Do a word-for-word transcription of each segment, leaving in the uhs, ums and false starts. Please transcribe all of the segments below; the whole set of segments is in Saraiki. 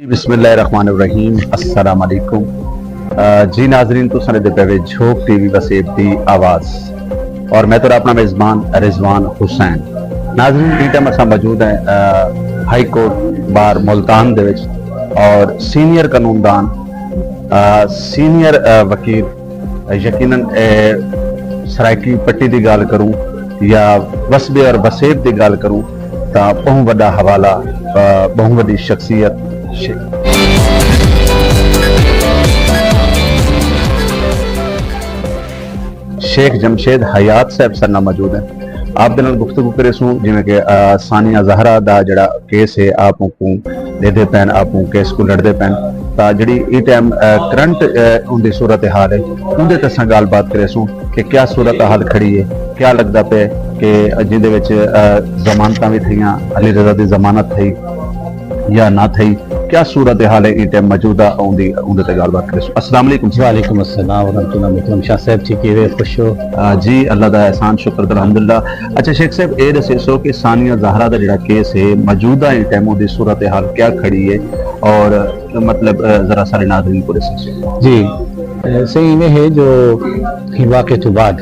بسم اللہ الرحمن الرحیم، السلام علیکم۔ آ، جی ناظرین، تساں دے پے وے جھوک ٹی وی وسیب دی آواز، اور میں تہاݙا اپݨا میزبان رضوان حسین۔ ناظرین، ایں ٹائم اساں موجود ہیں، آ، ہائی کورٹ بار ملتان دے وچ، اور سینئر قانون دان، آ، سینئر، آ، وکیل، یقیناً، اے، سرائیکی پٹی دی ڳالھ کروں یا وسبے اور وسیب دی ڳالھ کروں، تاں ٻہوں وݙا حوالہ، آ، ٻہوں وݙی شخصیت شے-، شیخ جمشید حیات صاحب ساݙے نال موجود ہیں۔ آپ دے نال گفتگو کریسوں، جیویں کہ، آ، ثانیہ زہرا دا جڑا کیس ہے، آپ کوں ݙیہدے پئن، آپ کیس کوں لڑدے پئن، تاں جڑی ایں ٹائم، آ، کرنٹ، آ، اوندی صورت حال ہے، اوندے تے اساں ڳالھ بات کریسوں کہ کیا صورت حال کھڑی ہے، کیا لڳدا پئے کہ جیندے وچ، آ، ضمانتاں وی تھئیاں، علی رضا دی ضمانت تھئی یا نہ تھئی، کیا صورت حال ہے ایں ٹائم موجودہ اوندی، اوندے تے ڳالھ بات کریسوں۔ السلام علیکم۔ وعلیکم السلام ورحمۃ اللہ۔ محترم شاہ صاحب، ٹھیک ہے؟ خوش ہو؟ آ، جی، اللہ دا احسان، شکر الحمدللہ۔ اچھا شیخ صاحب، اے ݙسیسو کہ ثانیہ زہرا دا جڑا کیس ہے، موجودہ ایں ٹائم اوندی صورت حال کیا کھڑی ہے، اور مطلب، آ، ذرا سارے ناظرین کوں ݙسیسو۔ جی، آ، صحیح ایویں ہے جو ہی واقعے توں بعد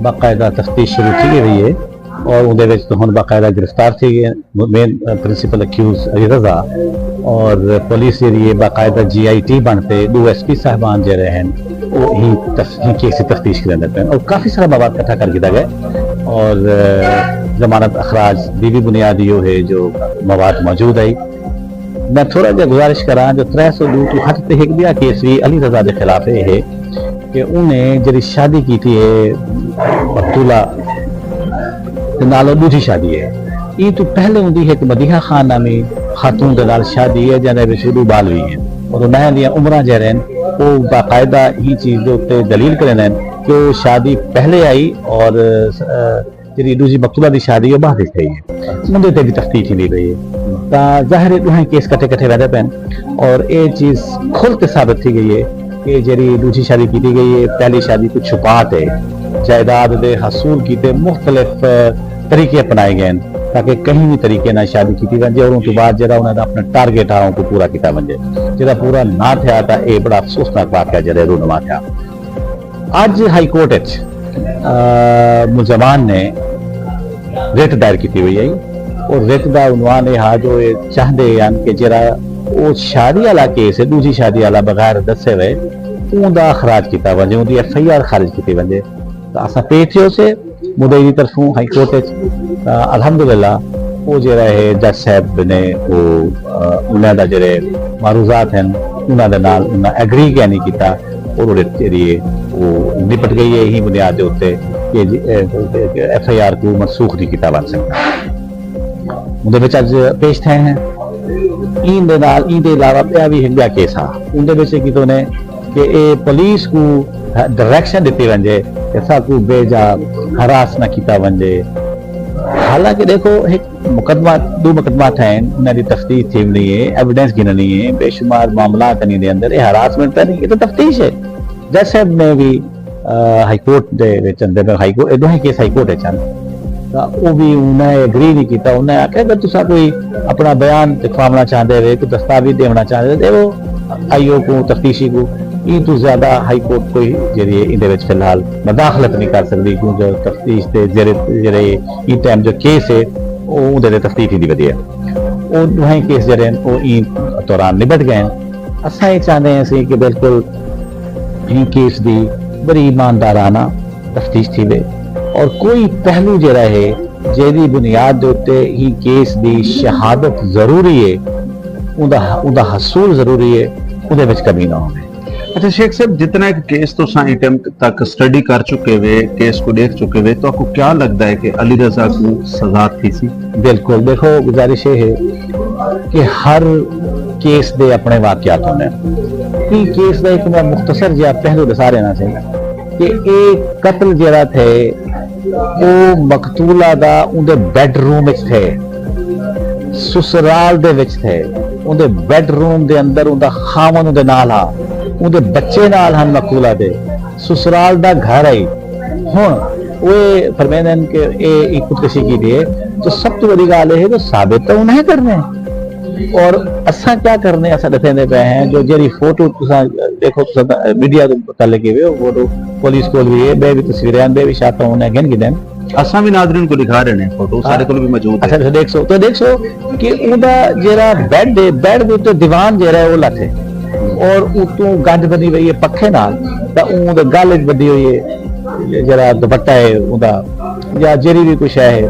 باقاعدہ تفتیش شروع تھی ڳئی ہے، اور اوندے وچ تو ہݨ باقاعدہ گرفتار تھی ڳئے main principal accuse Ali Raza, اور پولیس جیڑھی ہے باقاعدہ جی آئی ٹی بݨ تے ݙو ایس پی صاحبان جیڑھے ہن، او ہی تف-، ہی کیس دی تفتیش کریندے پئن، اور کافی سارا مواد اکٹھا کر گھدا ڳئے، اور، آ، ضمانت اخراج دی وی بنیاد ایہو ہے جو مواد موجود ہے۔ میں تھوڑا جہا گزارش کراں جو ترے سو ݙو توں ہٹ تے ہک ٻیا کیس وی علی رضا دے خلاف اے ہے کہ انہیں جڑی شادی کیتی ہے مقتولہ دے نال، او ݙوجھی شادی ہے۔ ایں توں پہلے اوندی ہک مدیحہ خان نامی خاتون دے نال شادی ہے، جیندے وچ ݙو ٻال وی ہن، اور انہاں دیاں عمراں جیڑھے ہن، او باقاعدہ ایں چیز دے اتے دلیل کریندے ہن کہ او شادی پہلے آئی اور، آ، جیڑھی ݙوجھی مقتولہ دی شادی او بعد وچ تھئی ہے، اوندے تے وی تفتیش تھیندی پئی ہے۔ تاں ظاہر ہے ݙوہیں کیس کٹھے کٹھے ویندے پئن، اور اے چیز کھل تے ثابت تھی ڳئی ہے کہ جیڑھی ݙوجھی شادی کیتی ڳئی ہے، پہلی شادی کوں چھپا تے جائیداد دے حصول کیتے مختلف، آ، طریقے اپنائے ڳئے ہن تاکہ کہیں وی طریقے نال شادی کیتی ونڄے اور اوں توں بعد جیڑھا انہاں دا اپݨا ٹارگٹ ہا، اوں کوں پورا کیتا ونڄے۔ جیڑھا پورا نہ تھیا تاں اے بڑا افسوسناک واقعہ جیڑھا رونما تھیا۔ اڄ ہائی کورٹ اچ، آ، ملزمان نے رٹ دائر کیتی ہوئی ہے، اور رٹ دا عنوان اے ہا جو اے چاہندے ہن کہ جیڑھا او شادی والا کیس ہے، ݙوجھی شادی والا بغیر ݙسے ہوئے، اوندا اخراج کیتا ونڄے، اوندی ایف آئی آر خارج کیتی ونڄے۔ تاں اساں پیش تھیوسے مدعی دی طرفوں ہائی کورٹ اچ، تاں الحمدللہ او جیڑھا ہے جج صاحب نے او، آ، انہاں دا جیڑھے معروضات ہن، انہاں دے نال انہاں ایگری کائنی کیتا، اور او جیڑھی ہے او نپٹ ڳئی ہے۔ ایں بنیاد دے اتے کہ جی، اے، ایف آئی آر کوں منسوخ نہیں کیتا ونڄ سڳدا۔ اوندے وچ اڄ پیش تھئے ہیں۔ ایں دے نال، ایں دے علاوہ ٻیا وی ہک ٻیا کیس ہا۔ اوندے وچ کیتے نے کہ اے پولیس کوں ڈائریکشن ݙتی ونڄے کہ ساکوں بے جا ہراس نہ کیتا ونڄے۔ حالانکہ ݙیکھو، ہک مقدمہ، ݙو مقدمہ تھئن، انہاں دی تفتیش تھیوݨی ہے، ایویڈنس گھنݨی ہے، بے شمار معاملات ہن ایندے اندر، اے ہراسمنٹ تاں نہیں، اے تاں تفتیش ہے۔ جج صاحب نے وی، آ، ہائی کورٹ دے وچ اندر، ہائی کورٹ، اے ݙوہیں کیس ہائی کورٹ اچ ہن۔ تاں او وی انہاں ایگری نہیں کیتا۔ انہاں آکھیا اگر تساں کوئی اپݨا بیان لکھواوݨا چاہندے ہوئے، کوئی دستاویز ݙیوݨا چاہندے ہوئے، ݙیو آئی او کوں، تفتیشی کوں۔ ایں توں زیادہ ہائی کورٹ کوئی جیڑھی ہے ایندے وچ فی الحال مداخلت نہیں کر سڳدی، کیونکہ تفتیش دے جیڑھے، جیڑھے ایں ٹائم جو کیس ہے، او اوندے تے تفتیش تھیندی ودی ہے۔ او ݙوہیں کیس جیڑھے ہن، او ایں دوران نبٹ ڳئے ہن۔ اساں اے چاہندے ہاں سی کہ بالکل ایں کیس دی بڑی ایماندارانہ تفتیش تھیوے، اور کوئی پہلو جیڑھا ہے جیندی بنیاد دے اتے ایں کیس دی شہادت ضروری ہے، اوندا، اوندا حصول ضروری ہے، اوندے وچ کمی نہ ہووے۔ اچھا شیخ صاحب، جتنا ایک کیس تساں ایں ٹائم تک سٹڈی کر چکے وے، کیس کوں ݙیکھ چکے وے، تہاکوں کیا لڳدا ہے کہ علی رضا کوں سزا تھیسی؟ بالکل، ݙیکھو، گزارش اے ہے کہ ہر کیس دے اپݨے واقعات ہوندے ہن۔ ایں کیس دا ہک میں مختصر جیہا پہلو ݙسا ݙینا سی کہ اے قتل جیڑھا تھئے، او مقتولہ دا اوندے بیڈ روم وچ تھئے، سسرال دے وچ تھئے، اوندے بیڈ روم دے اندر اوندا خاوند اوندے نال ہا، اوندے بچے نال ہن مقتولہ دے، سسرال دا گھر ہئی۔ ہݨ اوہ فرمیندے ہن کہ اے، اے خودکشی کیتی ہے، تو سب توں وݙی ڳالھ اے ہے جو ثابت تاں انہیں کرݨے۔ اور اساں کیا کرنے، اساں ڈسیندے پئے ہیں جو جیڑھی فوٹو تساں ڈیکھو، تساں میڈیا توں کر لگے ہوئے ہو، فوٹو پولیس کول وی ہے، بے وی تصویریں ہن، بے وی شاخاں انہیں گھن گھدن۔ اساں وی ناظرین کوں ڈکھا رہے ہیں فوٹو، سارے کول وی موجود ہے۔ اچھا، ڈیکھسو تو ڈیکھسو کہ اوندا جیڑھا بیڈ ہے، بیڈ دے اتے دیوان جیڑھا ہے او لتھ ہے، اور اتوں گنڈھ بنی ہوئی ہے پکھے نال، تاں اون دے گل وچ بدھی ہوئی ہے جیڑھا دوپٹہ ہے اوندا، یا جیڑھی وی کوئی شے ہے۔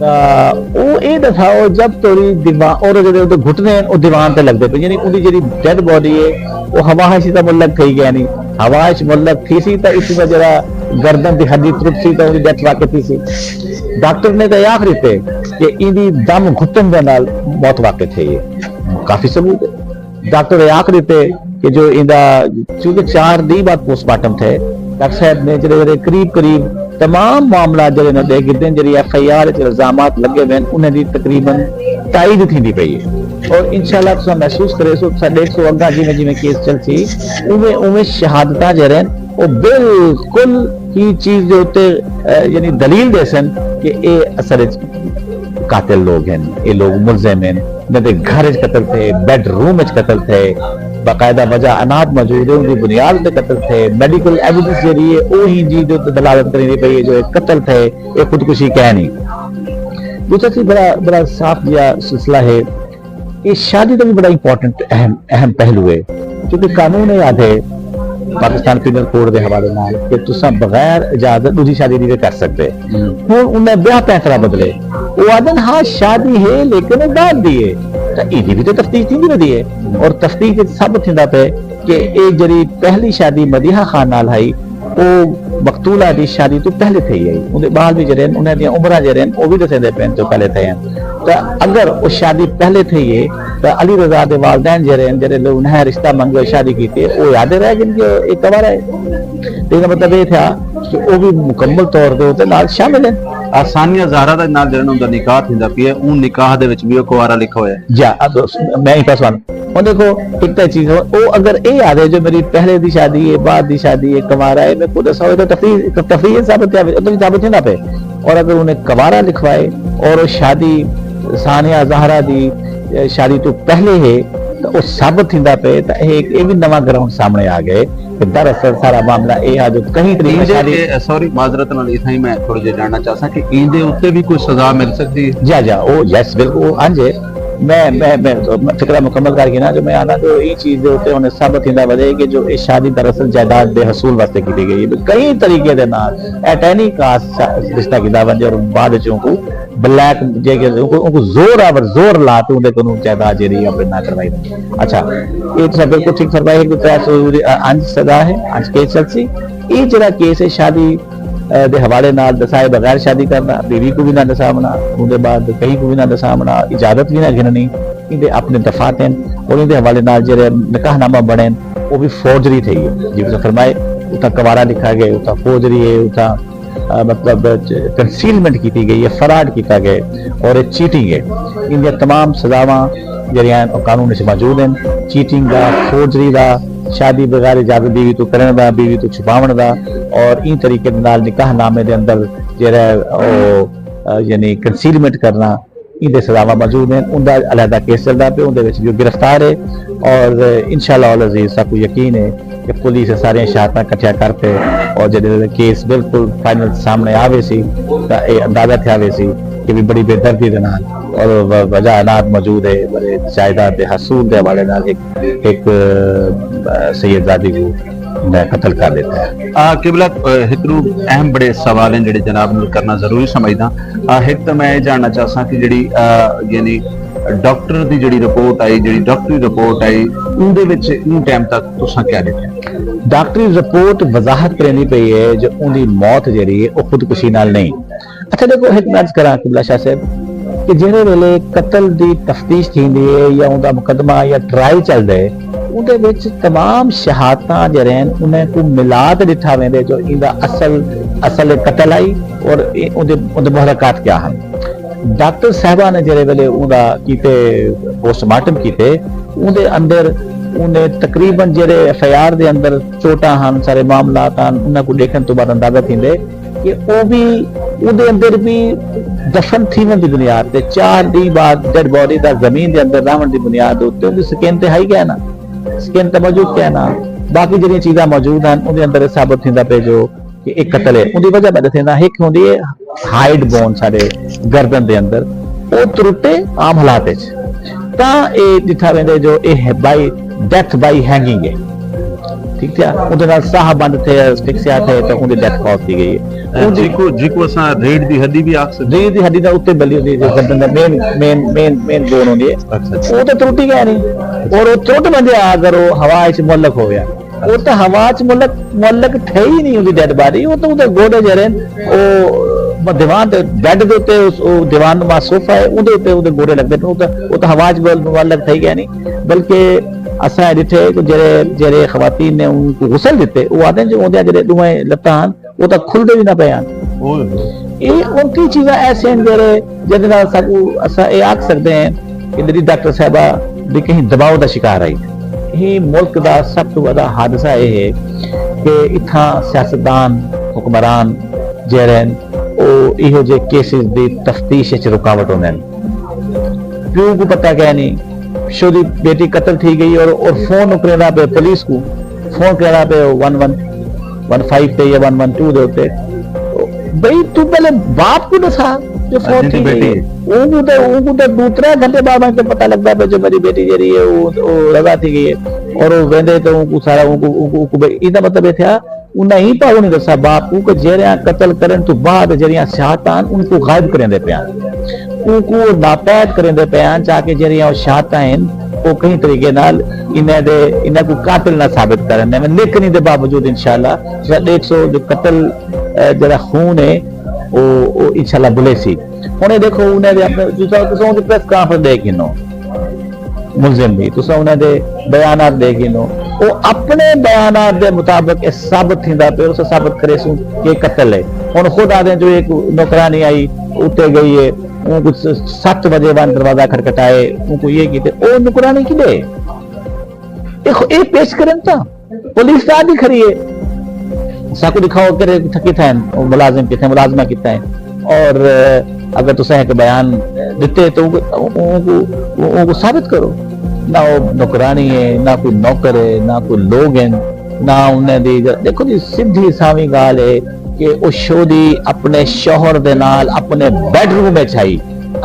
تاں او اے ڈساؤ، جب توڑی دیوان، اور جیڑھے اوندے گھٹنے ہیں او دیوان تے لگدے پئے، یعنی اوندی جیڑھی ڈیڈ باڈی ہے او ہوا اچ تاں معلق تھئی گئی نہیں، ہوا اچ معلق تھی سی تاں اس دا جیڑھا گردن دی ہڈی ترٹ سی تاں اوندی ڈیتھ واقع تھی سی۔ ڈاکٹر نے تاں اے آکھ ڈتے کہ ایندی دم گھٹن دے نال موت واقع تھئی ہے۔ کافی ثبوت ہے۔ ڈاکٹر اے آکھ ڈتے کہ جو ایندا، کیونکہ چار ڈینہہ بعد پوسٹ مارٹم تھئے، ڈاکٹر صاحب نے جیڑھے جیڑھے قریب قریب تمام معاملات جیڑھے انہاں ݙے گھدن، جیڑھی ایف آئی آر اچ الزامات لڳے وین، انہاں دی تقریباً تائید تھیندی پئی ہے۔ اور انشاءاللہ تساں محسوس کریسو، تساں ݙیکھسو اڳاں جیویں جیویں کیس چلسی، اوویں اوویں شہادتاں جیڑھے ہن، او بالکل ایں چیز دے اتے، اے، یعنی دلیل ݙیسن کہ اے اصل اچ قاتل لوگ ہن، اے لوگ ملزم ہن۔ انہاں دے گھر اچ قتل تھئے، بیڈ روم اچ قتل تھئے، باقاعدہ وجہ انات موجود ہے، ان دی بنیاد تے قتل تھئے، میڈیکل ایویڈنس جیڑھی ہے، اوہی جی جو دلالت کریندی پئی ہے جو اے قتل تھئے، اے خودکشی کائے نہیں۔ دوسرا چیز بڑا، بڑا صاف جیہا سلسلہ ہے، اے شادی دا بھی بڑا امپورٹنٹ اہم، اہم پہلو ہے، کیونکہ قانون اے آدھے پاکستان پینل کوڈ دے حوالے نال کہ تساں بغیر اجازت دوسری شادی نہیں کر سکتے۔ ہوں۔ ہن انہیں بیاہ پینترا بدلے، او آدھن ہاں شادی ہے لیکن او بعد دی ہے، تاں ایندی بھی تو تفتیش تھیندی ودی ہے، اور تفتیش وچ ثابت تھیندا پئے کہ اے جڑی پہلی شادی مدیحہ خان نال ہئی، او مقتولہ دی شادی تو پہلے تھئی ہئی۔ اوندے ٻال بھی جڑے ہن، انہاں دیاں عمراں جڑے ہن، او بھی ݙسیندے پئے ہن جو پہلے تھئے ہن۔ تاں اگر او شادی پہلے تھئی ہے، تاں علی رضا دے والدین جڑے ہن، جڑے لوگ انہیں رشتہ منگے، شادی کیتی ہے، او یادے رہ ڳن کہ اے کنوارا ہے۔ تے ایندا مطلب اے تھیا کہ او بھی مکمل طور دے اتے نال شامل ہن۔ آ ثانیہ زہرا دے نال جڑا انہاں دا نکاح تھیندا پیا ہے، اوں نکاح دے وچ بھی او کنوارا لکھا ہویا ہے۔ جا، اب میں ہی پاس وان۔ ہن ݙیکھو، ہک تاں چیز ہو، او اگر اے آدھے جو میری پہلے دی شادی ہے، بعد دی شادی ہے، کنوارا ہے، میں خود ایسا ہوئے تو تفریح، تفریح ثابت تھیا، تو ثابت تھیندا پئے۔ اور اگر انہیں کنوارا لکھوائے اور او شادی ثانیہ زہرا دی، اے، شادی تو پہلے ہے، تو او ثابت تھیندا پئے، تو اے، اے بھی نواں گراؤنڈ سامنے آ ڳئے کہ دراصل سارا معاملہ اے ہا جو کہیں طریقے ایندے شادی تے، سوری، معذرت نال اتھاں ہی میں تھوڑے جے جاننا چاہساں کہ ایندے اتے بھی کوئی سزا مل سکدی ہے؟ جا، جا، او یس، بالکل، او انج ہے۔ میں، میں، میں فکرہ مکمل کر گھنا جو میں آنا جو ایں چیز دے اتے ہن ثابت تھیندا ودے کہ جو اے شادی دراصل جائیداد دے حصول واسطے کیتی ڳئی ہے۔ کہیں طریقے دے نال ایٹ اینی کاسٹ رشتہ کیتا ونڄے اور بعد وچ اونکوں بلیک، جے کہ اونکوں، اونکوں زور آور، زور لا تے اوندے کولوں جائیداد جیڑھی ہے اپݨے ناں کروائی ونڄے۔ اچھا، اے تساں بالکل ٹھیک فرمایا کہ ترے سو دی، ا، انج سزا ہے، انج کیس چلسی۔ اے جیڑھا کیس ہے شادی، ا، دے حوالے نال ݙسائے بغیر شادی کرنا، بیوی کوں وی نہ ݙساوݨا، اوندے بعد کہیں کوں وی نہ ݙساوݨا، اجازت وی نہ گھنݨی، ایندے اپݨے دفعات ہن اور ایندے حوالے نال جیڑھے نکاح نامہ بݨے ہن، او وی فورجری تھئی ہے۔ جی تساں فرمائے، اتھاں کنوارا لکھا ڳئے، اتھاں فورجری ہے، اتھاں، آ، مطلب، کنسیلمنٹ کیتی ڳئی ہے، فراڈ کیتا ڳئے اور اے چیٹنگ ہے۔ ایندیاں تمام سزاواں جیڑھیاں ہن، او قانون وچ موجود ہن۔ چیٹنگ دا، فورجری دا، شادی بغیر اجازت بیوی توں کرݨ دا، بیوی توں چھپاوݨ دا، اور ایں طریقے دے نال نکاح نامے دے اندر جیڑھا ہے او، آ، یعنی کنسیلمنٹ کرنا، ایندے سزاواں موجود ہن۔ اوندا علیحدہ کیس چلدا پئے، اوندے وچ وی او گرفتار ہے، اور انشاءاللہ العزیز ساکوں یقین ہے کہ پولیس اے ساریاں شہادتاں کٹھیاں کر تے اور جیڑھے ویلے کیس بالکل فائنل سامݨے آویسی تاں اے اندازہ تھیا ویسی کہ بھی بڑی بے دردی دے نال اور و-، وجہ انات موجود ہے، بڑے جائیداد دے حصول دے حوالے نال ہک، ہک، آ، سید زادی کوں قتل کر ݙتا ہے۔ آ، قبلہ، آ، ہک ݙو اہم بڑے سوال ہیں جڑے جناب نال کرنا ضروری سمجھدا۔ آ، ہک تاں میں اے جاننا چاہساں کہ جڑی، آ، یعنی ڈاکٹر دی جڑی رپورٹ آئی، جڑی ڈاکٹری رپورٹ آئی، اوندے وچ ایں ٹائم تک تساں کیا ݙٹھا؟ ڈاکٹری رپورٹ وضاحت کریندی پئی ہے جو اوندی موت جڑی ہے او خودکشی نال نہیں۔ اچھا ݙیکھو، ہک میں عرض کراں قبلہ شاہ صاحب کہ جیڑھے ویلے قتل دی تفتیش تھیندی ہے یا اوندا مقدمہ یا ٹرائل چلدا ہے، اوندے وچ تمام شہادتاں جیڑھے ہن انہیں کوں ملا تے ݙٹھا ویندے جو ایندا اصل، اصل قتل آئی اور اے، اوندے، اوندے محرکات کیا ہن۔ ڈاکٹر صاحبہ نے جیڑھے ویلے اوندا کیتے، پوسٹ مارٹم کیتے، اوندے اندر انہیں تقریباً جیڑھے ایف آئی آر دے اندر چوٹاں ہن، سارے معاملات ہن، انہاں کوں ݙیکھݨ توں بعد اندازہ تھیندے کہ او بھی، اوندے اندر بھی دفن تھیوݨ دی بنیاد تے چار ݙینھ بعد ڈیڈ باڈی دا زمین دے اندر رہوݨ دی بنیاد اتے اوندی سکن تے ہئی کائنا، سکن تے موجود کائنا۔ باقی جیڑھیاں چیزاں موجود ہن اوندے اندر اے ثابت تھیندا پئے جو کہ اے قتل ہے۔ اوندی وجہ میں ݙسیندا، ہک ہوندی ہے ہائیڈ بون ساݙے گردن دے اندر، او ترٹے عام حالات اچ تاں اے ݙٹھا ویندے جو اے بائی ڈیتھ بائی ہینگنگ ہے۔ ٹھیک ہے، اوندے نال ساہ بند تھے، اسفکسیا تھے تے اوندی ڈیتھ کاز تھی ڳئی ہے۔ اوندی جیکو جیکو اساں ریڑھ دی ہڈی بھی آکھ سکدے۔ ریڑھ دی ہڈی دا اتے بلی ہوندی ہے، گردن دا main main main main bone ہوندی ہے۔ اچھا اچھا۔ او تے ترٹی ڳیا نہیں، اور او ترٹ ویندے آ اگر او ہوا اچ معلق ہو گیا۔ او تے ہوا اچ معلق معلق تھئی ہی نہیں اوندی ڈیڈ باڈی۔ او تے اوندے گوڈے جیڑھے ہن او دیوان تے بیڈ دے اتے، او دیوان نما صوفہ ہے، اوندے اتے اوندے گوڈے لڳدے پن۔ او تے او تے ہوا اچ معلق تھئی ڳیا نہیں، بلکہ اساں اے ݙٹھے کہ جیڑھے جیڑھے خواتین نے اوں کوں غسل ݙتے، او آہدن جو اوندیاں جیڑھے ݙوہیں لتاں ہن، او تاں کھلدے وی نہ پئے ہن۔ اوئے ہوئے۔ اے ان کئی چیزاں ایسے ہن جیڑھے جیندے نال ساکوں اساں اے آکھ سڳدے ہیں کہ میری ڈاکٹر صاحبہ بھی کہیں دباؤ دا شکار ہئی۔ ہی ملک دا سب توں وݙا حادثہ اے ہے کہ اتھاں سیاستدان، حکمران جیڑھے ہن، او ایہو جے کیسز دی تفتیش اچ رکاوٹ ہوندے ہن۔ پیو کوں پتہ کائے نی، پیو دی بیٹی قتل تھی ڳئی اور اور فون کریندا پئے پولیس کوں، فون کریندا پئے ون ون ون فائیو تے یا ون ون ٹو دے اتے۔ بھئی توں پہلے باپ کوں ݙسا جو فون تھی ڳئی ہے۔ اوں کوں تے اوں کوں تے ݙو ترے گھنٹے بعد میں پتہ لڳدا پئے جو میری بیٹی جیڑھی ہے او او رضا تھی ڳئی ہے، اور او ویندے تے اوں کوں سارا اوں کوں اوں کوں اوں کوں بھئی ایندا مطلب اے تھیا انہاں ایں پاہوں نی ݙسا باپ کوں کہ جیڑھیاں قتل کرݨ توں بعد جیڑھیاں شہادتاں ہن، انہاں کوں غائب کریندے پئے ہن۔ اوں کوں او ناپید کریندے پئے ہن، چا کہ جیڑھیاں او شہادتاں ہن، او کہیں طریقے نال انہاں دے، انہاں کوں قاتل نہ ثابت کرن۔ ایویں لیکن ایندے باوجود انشاءاللہ جیڑھا ݙیکھ سو جو قتل، اے، جیڑھا خون ہے، او، او انشاءاللہ بھلیسی۔ ہݨ اے ݙیکھو، انہاں دے اپݨے، تساں، تساں اوندی پریس کانفرنس ݙیکھ گھنو، ملزم دی، تساں انہاں دے بیانات ݙیکھ گھنو، او اپݨے بیانات دے مطابق اے ثابت تھیندا پئے، اساں ثابت کریسوں کہ قتل ہے۔ ہݨ خود آہدے جو ایک نوکرانی آئی، اتے ڳئی ہے، اوں کوں س-، ست وجے ون دروازہ کھٹکھٹائے، اوں کوں یہ کیتے، او نوکرانی کݙے؟ اے خ-، اے پیش کرن تاں۔ پولیس تاں آندی کھڑی ہے، ساکوں ݙکھاؤ کیڑھے کتھاں، کتھاں ہن، او ملازم کتھاں، ملازمہ کتھاں ہن، اور اگر تساں ہک بیان ݙتے تو اوں کوں، اوں کوں ثابت کرو۔ نہ او نوکرانی ہے، نہ کوئی نوکر ہے، نہ کوئی لوگ ہن، نہ انہاں دی، ݙیکھو جی سدھی ساویں ڳالھ ہے کہ او شودی اپݨے شوہر دے نال اپݨے بیڈ روم وچ آئی،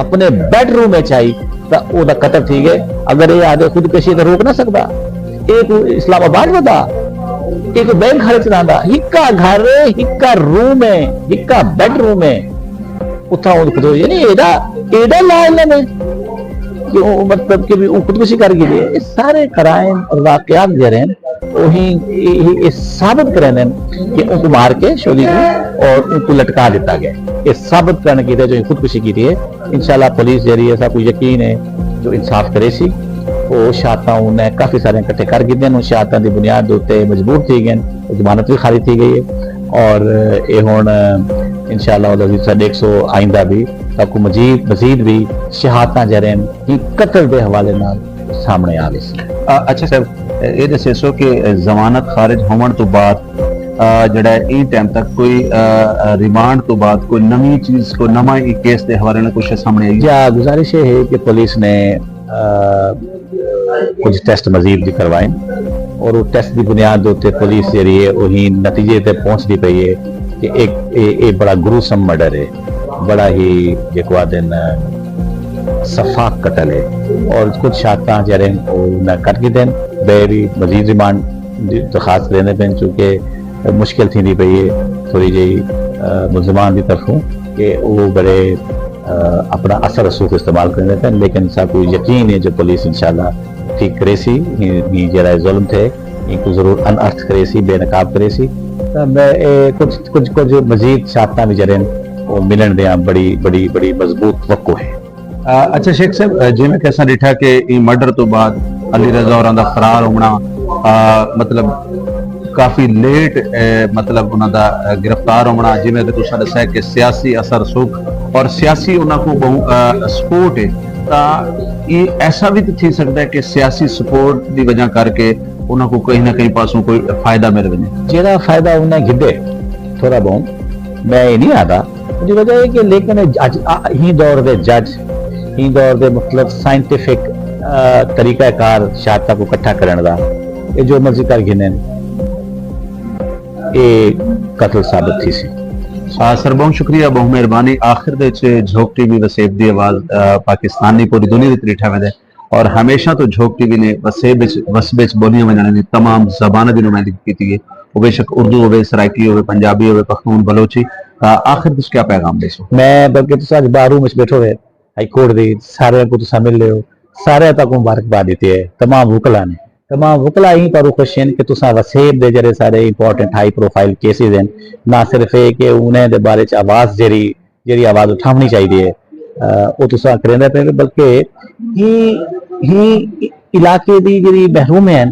اپݨے بیڈ روم وچ آئی، تاں او دا قتل تھی ڳئے۔ اگر اے آہدے خودکشی تاں روک نہ سڳدا۔ اے کوئی اسلام آباد ودا، اے کوئی بینک گھر اچ رہندا، ہکا گھر ہے، ہکا روم ہے، ہکا بیڈ روم ہے۔ اتھاں او خود، یعنی ایڈا، ایڈا لا علم ہے کہ او مطلب کہ بھی او خودکشی کر گھدی ہے۔ اے سارے قرائن اور واقعات جیڑھے ہن، او ہی، اے، اے، اے ثابت کریندے ہن کہ اونکوں مار کے شودی کوں اور اونکوں لٹکا ݙتا ڳئے۔ اے ثابت کرݨ کیتے جو ایں خودکشی کیتی ہے۔ انشاءاللہ پولیس جیڑھی ہے، ساکوں یقین ہے جو انصاف کریسی۔ او شہادتاں انہیں کافی سارے اکٹھے کر گھدے ہن، ان شہادتاں دی بنیاد دے اتے مجبور تھی ڳئے ہن، ضمانت وی خالی تھی ڳئی ہے۔ اور اے ہݨ انشاءاللہ العزیز تساں ݙیکھسو آئندہ بھی ساکوں مزید، مزید بھی شہادتاں جیڑھے ہن ایں قتل دے حوالے نال سامݨے آ ویسن۔ آ، اچھا صاحب، اے ݙسیسو کہ ضمانت خارج ہووݨ توں بعد، آ، جیڑھا ہے ایں ٹائم تک کوئی، آ، آ، ریمانڈ توں بعد کوئی نویں چیز، کوئی نواں ایں کیس دے حوالے نال کجھ سامݨے آئی؟ جا، گزارش اے ہے کہ پولیس نے، آ، کجھ ٹیسٹ مزید بھی کروائن اور او ٹیسٹ دی بنیاد دے اتے پولیس جیڑھی ہے او ہی نتیجے تے پہنچدی پئی ہے کہ ایک، اے، اے بڑا گروسم مرڈر ہے، بڑا ہی جیکو آہدن سفاک قتل ہے اور کجھ شہادتاں جیڑھے ہن او انہاں کٹ گھدے ہن، ٻئے وی مزید ریمانڈ دی درخواست لیندے پئن، چونکہ مشکل تھیندی پئی ہے تھوڑی جئی، آ، ملزمان دی طرفوں کہ او بڑے، آ، اپݨا اثر رسوخ استعمال کریندے پئن، لیکن ساکوں یقین ہے جو پولیس انشاءاللہ ٹھیک کریسی، ایں، ایں جیڑھا اے ظلم تھئے، اینکوں ضرور انرتھ کریسی، بے نقاب کریسی۔ تاں میں، اے، کجھ، کجھ، کجھ مزید شہادتاں وی جیڑھے ہن، او ملݨ دیاں بڑی، بڑی، بڑی مضبوط توقع ہے۔ آ، اچھا شیخ صاحب، آ، جیویں کہ اساں ݙٹھا کہ ایں مرڈر توں بعد علی رضا ہوراں دا فرار ہووݨا، آ، مطلب کافی لیٹ، اے، مطلب انہاں دا، اے، گرفتار ہووݨا، جیویں کہ تساں ݙسیا کہ سیاسی اثر سوکھ اور سیاسی انہاں کوں ٻہوں، اے، سپورٹ ہے، تاں اے ایسا وی تاں تھی سڳدا ہے کہ سیاسی سپورٹ دی وجہ کر کے انہاں کوں کہیں نہ کہیں پاسوں کوئی فائدہ مل ونڄے۔ جیڑھا فائدہ انہاں گھدے تھوڑا ٻہوں، میں اے نہیں آہدا، دی وجہ ہے کہ لیکن اج ہی دور دے جج، ہی دور دے مختلف سائنٹیفک طریقہ کار شہادتاں کو اکٹھا کرن دا، یہ جو مرضی کر گھنن، یہ قتل ثابت تھی سی۔ سر، بہت شکریہ، بہت مہربانی۔ آخر دے وچ جھوک ٹی وی وسیب دی آواز پاکستان نہیں، پوری دنیا دی تریٹھا ویندے۔ اور ہمیشہ تو جھوک ٹی وی نے وسیب وچ، وسب وچ بولیاں ونجانے دی تمام زباناں دی نمائندگی کیتی ہے۔ وہ بے شک اردو ہوے، سرائیکی ہوے، پنجابی ہوے، پختون، بلوچی۔ آ، آخر وچ کیا پیغام ݙیسو؟ میں بلکہ تساں اڄ بار روم وچ ٻیٹھو ہے، ہائی کورٹ دی، سارے کو تساں مل لیو، سارے تک مبارکباد ݙتی ہے، تمام وکلا نے۔ تمام وکلا ایں پر خوش ہیں کہ تساں وسیب دے جڑے سارے امپورٹنٹ ہائی پروفائل کیسز ہیں، نہ صرف اے کہ انہیں دے بارے چ آواز جڑی جیڑھی آواز اٹھاوݨی چاہیدی ہے، او تساں کریندے پئے، بلکہ ہی ہی علاقے دی جیڑھی محرومیں ہیں،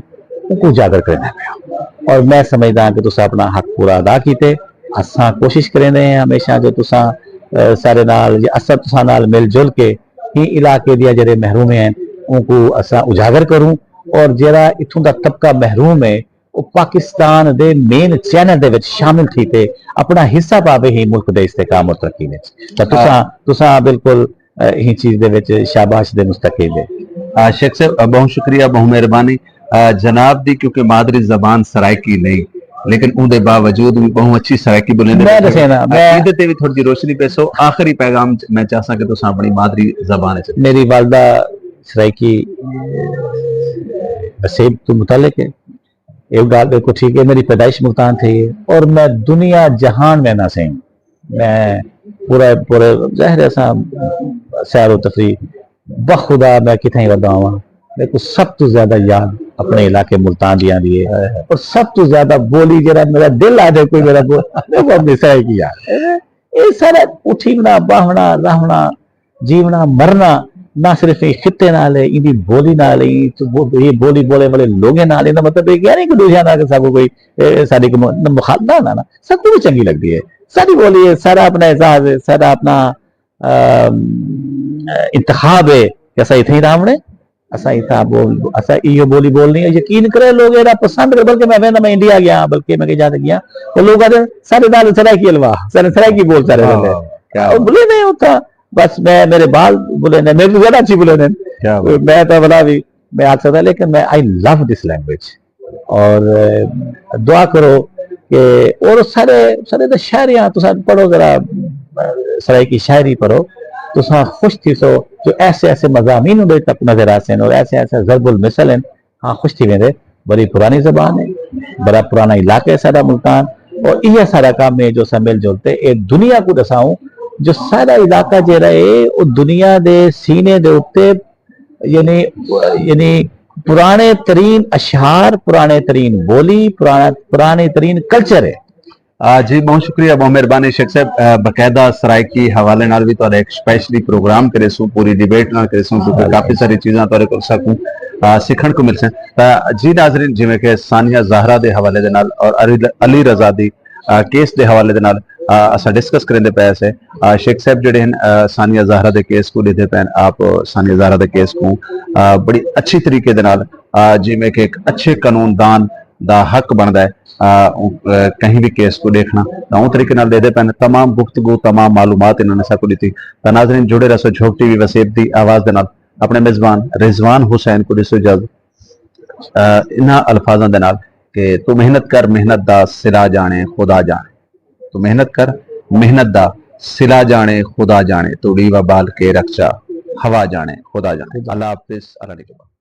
ان کو اجاگر کریندے پئے۔ اور میں سمجھدا ہاں کہ تساں اپنا حق پورا ادا کیتے۔ اساں کوشش کریندے ہیں ہمیشہ جو تساں سارے نال یا اساں تساں نال مل جل کے ہی علاقے دیاں جیڑھے محرومیں ہیں، ان کو اساں اجاگر کروں۔ اور جیڑھا اتھوں دا طبقہ محروم ہے، او پاکستان دے مین چینل دے وچ شامل تھی تے اپنا حصہ پاوے ہی ملک دے استحکام اور ترقی وچ۔ تاں تساں، تساں بالکل ایں چیز دے وچ شاباش دے مستحق ہے۔ شیخ صاحب، بہت شکریہ، بہت مہربانی۔ جناب دی کیونکہ مادری زبان سرائیکی نہیں، لیکن اون دے باوجود بھی بہت اچھی سرائیکی بولیں دے۔ میں دسے نا، میں ایندے تے بھی تھوڑی جی روشنی پیسو۔ آخری پیغام میں چاہساں کہ تساں اپنی مادری زبان وچ۔ میری والدہ سرائیکی وسیب تو متعلق ہے۔ یہ گال بالکل ٹھیک ہے، میری پیدائش ملتان تھی ہے اور میں دنیا جہان میں نہ سہی۔ میں پورا پورے ظاہر ہے اساں سیر و تفریح بخدا میں کتھائیں ودا ہواں، میرے کو سب تو زیادہ یاد اپنے علاقے ملتان دی آندی ہے۔ اور سب تو زیادہ بولی جڑا میرا دل آ جائے کوئی میرا بول، میں وہ اپنی سرائیکی یاد۔ یہ سارا اٹھیونا، باہنا، رہنا، جیونا مرنا نہ صرف ایں خطے نال ہے، ایندی بولی نال ہے، ایں تو بو-، یہ بولی بولے والے لوگیں نال ہے۔ ایندا مطلب یہ کیا نہیں کہ دوسرے نال کہ ساکو کوئی، اے، ساڈی کوئی م-، نہ مخال-، نہ، نہ، نہ، ساکو بھی چنگی لگدی ہے۔ ساڈی بولی ہے، ساڈا اپنا اعزاز ہے، ساڈا اپنا، ام، انتخاب ہے کہ اساں اتھے ہی رہونے، اساں اتھاں بول-، اساں ایہو بولی بولنی ہے۔ یقین کرے لوگ ایڈا پسند کر، بلکہ میں ویندا میں انڈیا گیا، بلکہ میں کہیں جاتے گیا، تو لوگ آتے سارے نال سرائیکی الوا، سارے سرائیکی بول سارے ویندے۔ واہ، کیا بات۔ بولے نہیں اتھاں بس میں، میرے بال بولے نے، میرے تو زیادہ اچھی بولے نے۔ کیا بات۔ میں تو بلا بھی، میں آکھ سکدا، لیکن میں، I love this language۔ اور، اے، دعا کرو کہ، اور سارے، سارے دا شاعریاں، تساں پڑھو ذرا، اے، سرائیکی شاعری پڑھو، تساں خوش تھی سو جو ایسے، ایسے مضامین اندے تک نظر آسن اور ایسے، ایسے ضرب المثل ہیں۔ ہاں، خوش تھی ویندے۔ بڑی پرانی زبان ہے، بڑا پرانا علاقہ ہے سارا ملتان، اور یہ سارا کام ہے جو اساں مل جل تے اے دنیا کو دساؤں جو سارا علاقہ جیڑا ہے، او دنیا دے سینے دے اُتے، یعنی، یعنی پرانے ترین اشعار، پرانے ترین بولی، پرانا، پرانے ترین کلچر ہے۔ آ، جی، بہت شکریہ، بہت مہربانی شیخ صاحب۔ آ، باقاعدہ سرائیکی حوالے نال بھی تہاڈا ایک اسپیشلی پروگرام کریسوں، پوری ڈیبیٹ نال کریسوں، کیونکہ کافی ساری چیزاں تہاڈے کول ساکوں، آ، سکھݨ کوں ملسن۔ تاں جی ناظرین، جویں کہ ثانیہ زہرا دے حوالے دے نال اور علی، علی رضا دی، آ، کیس دے حوالے دے نال، آ، اساں ڈسکس کریندے پئے سے۔ آ، شیخ صاحب جڑے ہیں، آ، ثانیہ زہرا دے کیس کو ݙیہدے پئے ہیں، آپ ثانیہ زہرا دے کیس کو، آ، بڑی اچھی طریقے دے نال، آ، جویں کہ ایک اچھے قانون دان دا حق بݨدا ہے، آ، اوں، آ، کہیں بھی کیس کو ݙیکھݨا تاں اوں طریقے نال ݙیہدے پئے ہن۔ تمام گفتگو، تمام معلومات انہاں نے ساکوں ݙتی۔ تاں ناظرین، جڑے رہسو جھوک ٹی وی وسیب دی آواز دے نال۔ اپݨے میزبان رضوان حسین کوں ݙیسو اجازت، آ، انہاں الفاظاں دے نال کہ توں محنت کر، محنت دا صلہ ڄاݨے خدا ڄاݨے۔ توں محنت کر، محنت دا صلہ ڄاݨے خدا ڄاݨے، توں ݙیوا ٻال کے رکھ چا، ہوا ڄاݨے خدا ڄاݨے۔ اللہ حافظ، اللہ نگہبان۔